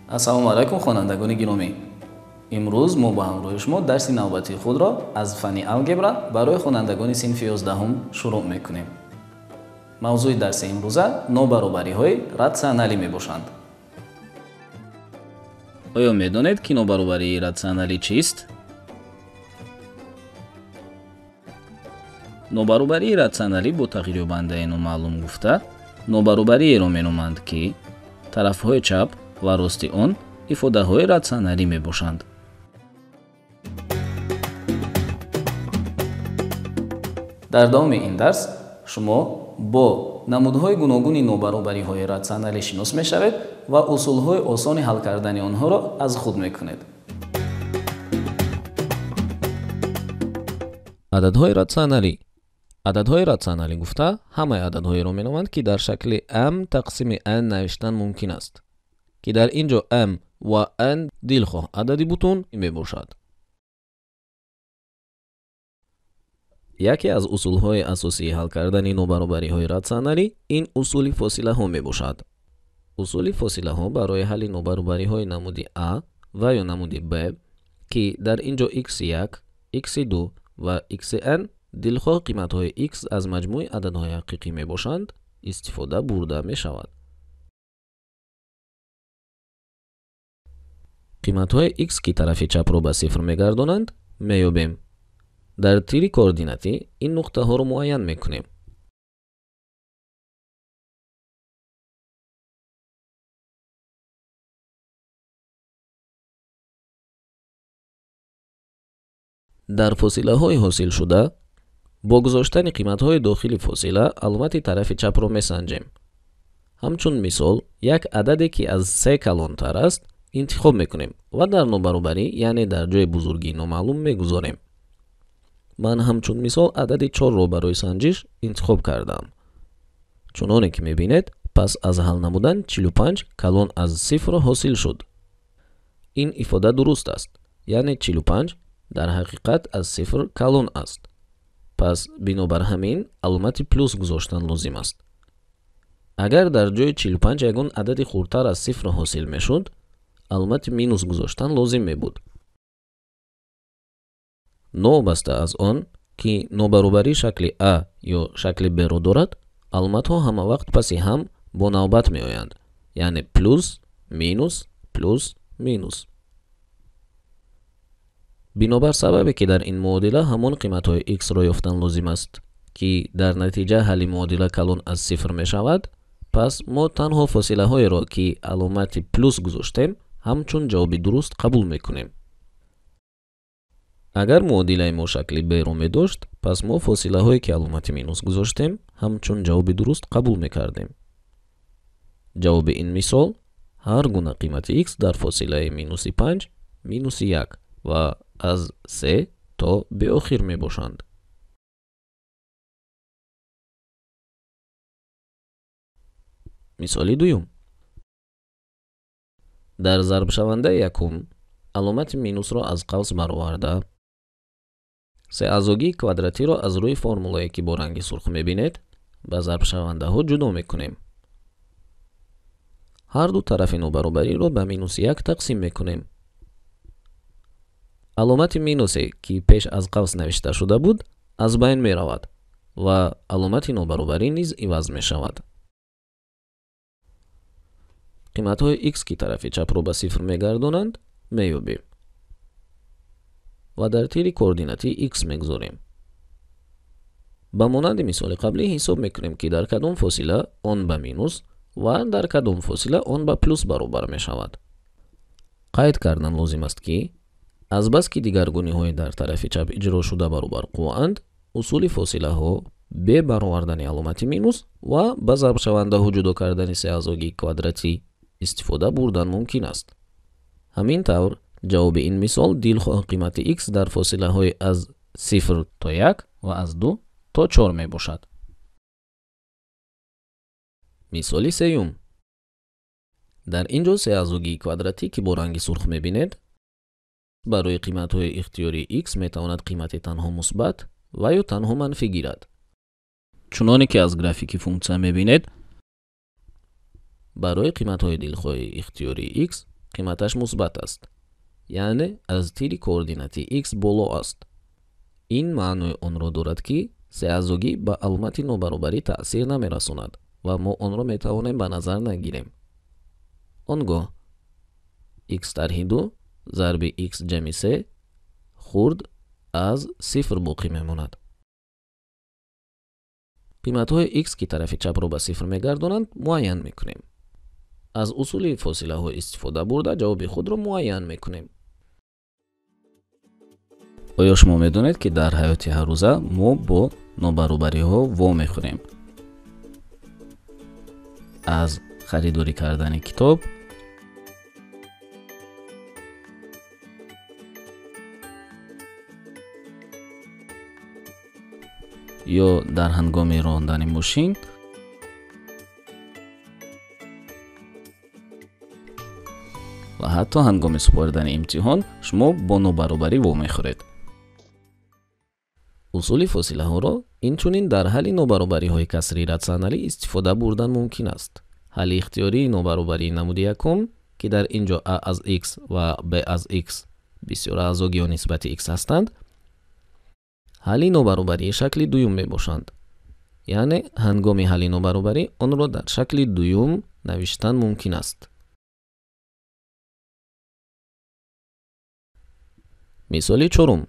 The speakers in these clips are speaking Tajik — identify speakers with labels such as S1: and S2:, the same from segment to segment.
S1: Ассалому алайкум, хонандагони гиромӣ. Имрӯз мо бо ҳамроҳи шумо дарси навбатии худро аз фанни алгебра барои хонандагони синфи 11 шурӯъ мекунем. Мавзӯи дарси имрӯза нобаробариҳои ратсионалӣ мебошанд. Оё медонед, ки нобаробарии ратсионалӣ чист? Нобаробарии ратсионалӣ бо тағйирёбандаи номаълум гуфта нобаробариеро меноманд, ки тарафҳои чап ва рости он ифодаҳои ратсионалӣ мебошанд. Дар давоми ин дарс шумо бо намудҳои гуногуни нобаробариҳои ратсионалӣ шинос мешавед ва усулҳои осони ҳал кардани онҳоро аз худ мекунед.
S2: Ададҳои ратсионалӣ. Ададҳои ратсионалӣ гуфта ҳамаи ададҳоеро меноманд, ки дар шакли m тақсими n навиштан мумкин аст, ки дар ин ҷо m ва n дилхоҳ адади бутун мебошад. Яке аз усулҳои асосии ҳал кардани нобаробариҳои ратсионалӣ ин усули фосилаҳо мебошад. Усули фосилаҳо барои ҳалли нобаробариҳои намуди а ва ё намуди б, ки дар ин ҷо x1, x2 ва xn дилхоҳ қиматҳои x аз маҷмӯи ададҳои ҳақиқӣ мебошанд, истифода бурда мешавад. Қиматҳои x, ки тарафи чапро ба сифр мегардонанд, меёбем. Дар тири координатӣ ин нуқтаҳоро муайян мекунем. Дар фосилаҳои ҳосилшуда бо гузоштани қиматҳои дохили фосила аломати тарафи чапро месанҷем. Ҳамчун мисол, як ададе, ки аз 3 калонтар аст, интихоб мекунем ва дар нобаробарӣ, яъне дар ҷои бузургии номаълум мегузорем. Ман ҳамчун мисол адади 4-ро барои санҷиш интихоб кардам. Чуноне ки мебинед, пас аз ҳал намудан 45 калон аз 0 ҳосил шуд. Ин ифода дуруст аст, яъне 45 дар ҳақиқат аз 0 калон аст. Пас бинобар ҳамин аломати плюс гузоштан лозим аст. Агар дар ҷои 45 ягон адади хурдтар аз 0 ҳосил мешуд, аломати минус гузоштан лозим мебуд. Новобаста аз он, ки нобаробарӣ шакли а ё шакли б-ро дорад, аломатҳо ҳама вақт паси ҳам бо навбат меоянд, яъне плюс, минус, плюс, минус. Бинобар сабабе, ки дар ин муодила ҳамон қиматҳои x-ро ёфтан лозим аст, ки дар натиҷа ҳалли муодила калон аз 0 мешавад, пас мо танҳо фосилаҳоеро, ки аломати плюс гузоштем, ҳамчун ҷавоби дуруст қабул мекунем. Агар муодилаи мо шакли б-ро медошт, пас мо фосилаҳое, ки аломати минус гузоштем, ҳамчун ҷавоби дуруст қабул мекардем. Ҷавоби ин мисол ҳар гуна қимати x дар фосилаи минуси 5, минуси 1 ва аз 3 то беохир мебошанд. Мисоли дуюм. Дар зарбшавандаи якум аломати минусро аз қавс бароварда, сеазогии квадратиро аз рӯи формулае, ки бо ранги сурх мебинед, ба зарбшавандаҳо ҷудо мекунем. Ҳар ду тарафи нобаробариро ба минуси 1 тақсим мекунем. Аломати минусе, ки пеш аз қавс навишта шуда буд, аз байн меравад ва аломати нобаробарӣ низ иваз мешавад. Қиматҳои x, ки тарафи чапро ба сифр мегардонанд, меёбем ва дар тири координатии x мегузорем. Ба монанди мисоли қаблӣ ҳисоб мекунем, ки дар кадом фосила он ба минус ва дар кадом фосила он ба плюс баробар мешавад. Қайд кардан лозим аст, ки азбаски дигаргуниҳои дар тарафи чап иҷрошуда баробарқувваанд, усули фосилаҳо бе баровардани аломати минус ва ба зарбшавандаҳо ҷудо кардани сеазогии квадратӣ истифода бурдан мумкин аст. Ҳамин тавр, ҷавоби ин мисол дилхоҳ қимати x дар фосилаҳои аз 0 то 1 ва аз 2 то 4 мебошад. Мисоли сеюм. Дар ин ҷо сеазогии квадратӣ, ки бо ранги сурх мебинед, барои қиматҳои ихтиёрии x метавонад қимати танҳо мусбат ва ё танҳо манфӣ гирад. Чуноне ки аз графики функсия мебинед, барои қиматҳои дилхоҳи ихтиёрии x қиматаш мусбат аст, яъне аз тири координати x боло аст. Ин маънои онро дорад, ки сеаъзогӣ ба аломати нобаробарӣ таъсир намерасонад ва мо онро метавонем ба назар нагирем. Он гоҳ x тарҳи 2 зарби x ҷамъи 3 хурд аз 0 боқӣ мемонад. Қиматҳои x, ки тарафи чапро ба 0 мегардонанд, муайян мекунем. Аз усули фосилаҳо истифода бурда ҷавоби худро муайян мекунем.
S1: Оё шумо медонед, ки дар ҳаёти ҳаррӯза мо бо нобаробариҳо вомехӯрем? Аз харидорӣ кардани китоб ё дар ҳангоми рондани мошин ва ҳатто ҳангоми супоридани имтиҳон шумо бо нобаробарӣ вомехӯред.
S2: Усули фосилаҳоро инчунин дар ҳалли нобаробариҳои касри ратсионалӣ истифода бурдан мумкин аст. Ҳалли ихтиёрии нобаробарии намуди якум, ки дар ин ҷо а аз x ва б аз x бисёраъзогиҳо нисбати x ҳастанд, ҳалли нобаробарии шакли дуюм мебошанд. Яъне ҳангоми ҳалли нобаробарӣ онро дар шакли дуюм навиштан мумкин аст. Мисоли чорум.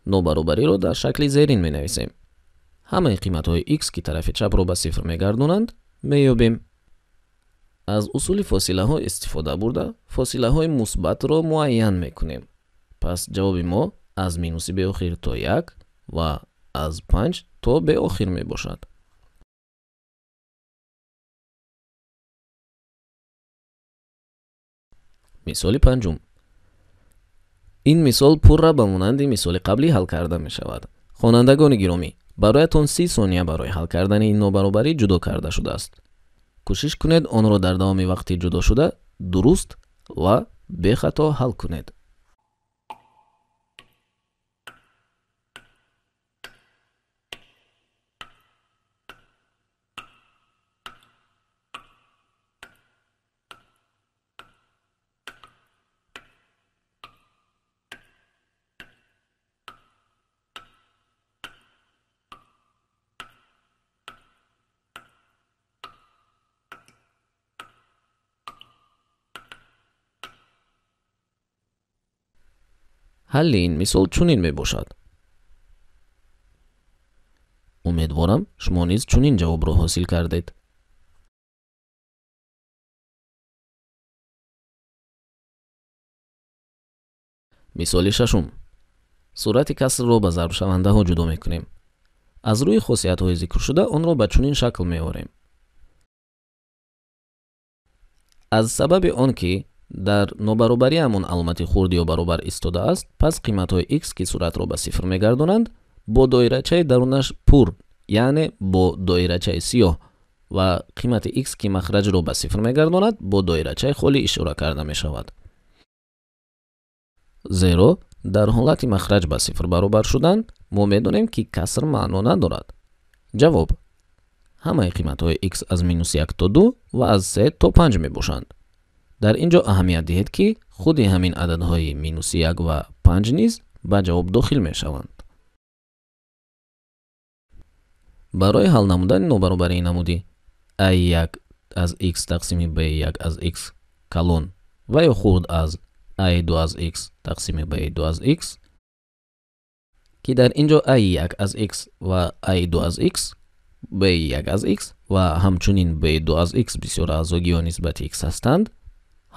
S2: Нобаробариро дар шакли зерин менависем. Ҳамаи қиматҳои x, ки тарафи чапро ба 0 мегардонанд, меёбем. Аз усули фосилаҳо истифода бурда фосилаҳои мусбатро муайян мекунем. Пас ҷавоби мо аз минуси беохир то 1 ва аз 5 то беохир мебошад. Мисоли панҷум. Ин мисол пурра ба монанди мисоли қаблӣ ҳал карда мешавад. Хонандагони гиромӣ, бароятон 30 сония барои ҳал кардани ин нобаробарӣ ҷудо карда шудааст. Кӯшиш кунед онро дар давоми вақти ҷудошуда дуруст ва бехато ҳал кунед. Ҳалли ин мисол чунин мебошад. Умедворам, шумо низ чунин ҷавобро ҳосил кардед. Мисоли шашум. Сурати касрро ба зарбшавандаҳо ҷудо мекунем. Аз рӯи хосиятҳои зикршуда онро ба чунин шакл меорем. Аз сабаби он ки дар нобаробариамон аломати хурд ё баробар истодааст, пас қиматҳои x, ки суратро ба 0 мегардонанд, бо доирачаи дарунаш пур, яъне бо доирачаи сиёҳ, ва қимати x, ки махраҷро ба 0 мегардонад, бо доирачаи холӣ ишора карда мешавад. Зеро дар ҳолати махраҷ ба 0 баробар шудан мо медонем, ки каср маъно надорад. Ҷавоб: ҳамаи қиматҳои x аз -1 то 2 ва аз 3 то 5 мебошанд. Дар ин ҷо аҳамият диҳед, ки худи ҳамин ададҳои -1 ва 5 низ ба ҷавоб дохил мешаванд. Барои ҳал намудани нобаробарии намуди a1 аз x тақсими b1 аз x калон ва ё хурд аз a2 аз x тақсими b2 аз x, ки дар ин ҷо a1 аз x ва a2 аз x, b1 аз x ва ҳамчунин b2 аз x бисёраъзогиҳо нисбати x ҳастанд,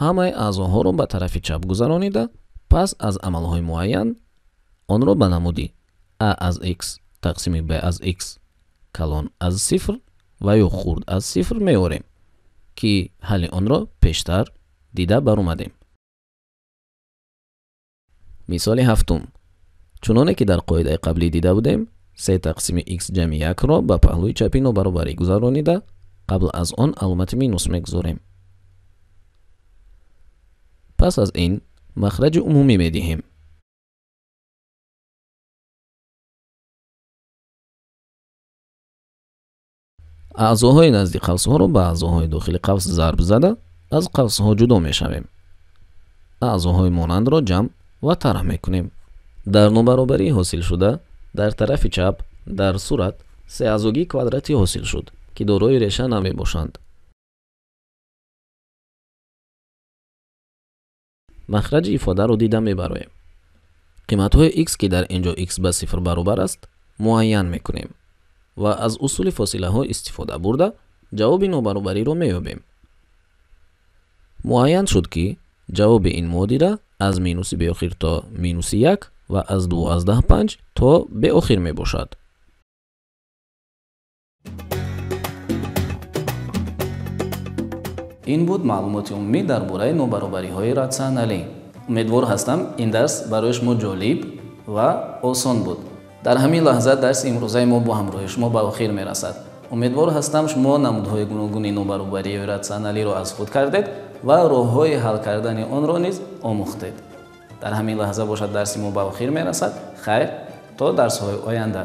S2: ҳамаи аъзоҳоро ба тарафи чап гузаронида, пас аз амалҳои муайян онро ба намуди a аз x тақсими b аз x калон аз 0 ва ё хурд аз 0 меорем, ки ҳалли онро пештар дида баромадем. Мисоли ҳафтум. Чуноне ки дар қоидаи қаблӣ дида будем, 3 тақсими x ҷамъи 1-ро ба паҳлӯи чапи нобаробарӣ гузаронида, қабл аз он аломати минус мегузорем. Пас аз ин махраҷи умумӣ медиҳем. Аъзоҳои назди қавсҳоро ба аъзоҳои дохили қавс зарб зада, аз қавсҳо ҷудо мешавем. Аъзоҳои монандро ҷамъ ва тарҳ мекунем. Дар нобаробарии ҳосилшуда дар тарафи чап дар сурат сеаъзогии квадратӣ ҳосил шуд, ки дорои реша намебошанд. Махраҷи ифодаро дида мебароем. Қиматҳои x, ки дар ин ҷо x ба 0 баробар аст, муайян мекунем ва аз усули фосилаҳо истифода бурда ҷавоби нобаробариро меёбем. Муайян шуд, ки ҷавоби ин муодила аз минуси беохир то минуси 1 ва аз 2,5 то беохир мебошад.
S1: Ин буд маълумоти умумӣ дар бораи нобаробариҳои ратсионалӣ. Умедвор ҳастам, ин дарс барои шумо ҷолиб ва осон буд. Дар ҳамин лаҳза дарси имрӯзаи мо бо ҳамроҳи шумо ба охир мерасад. Умедвор ҳастам, шумо намудҳои гуногуни нобаробарии ратсионалиро аз худ кардед ва роҳҳои ҳал кардани онро низ омӯхтед. Дар ҳамин лаҳза бошад дарси мо ба охир мерасад. Хайр, то дарсҳои оянда.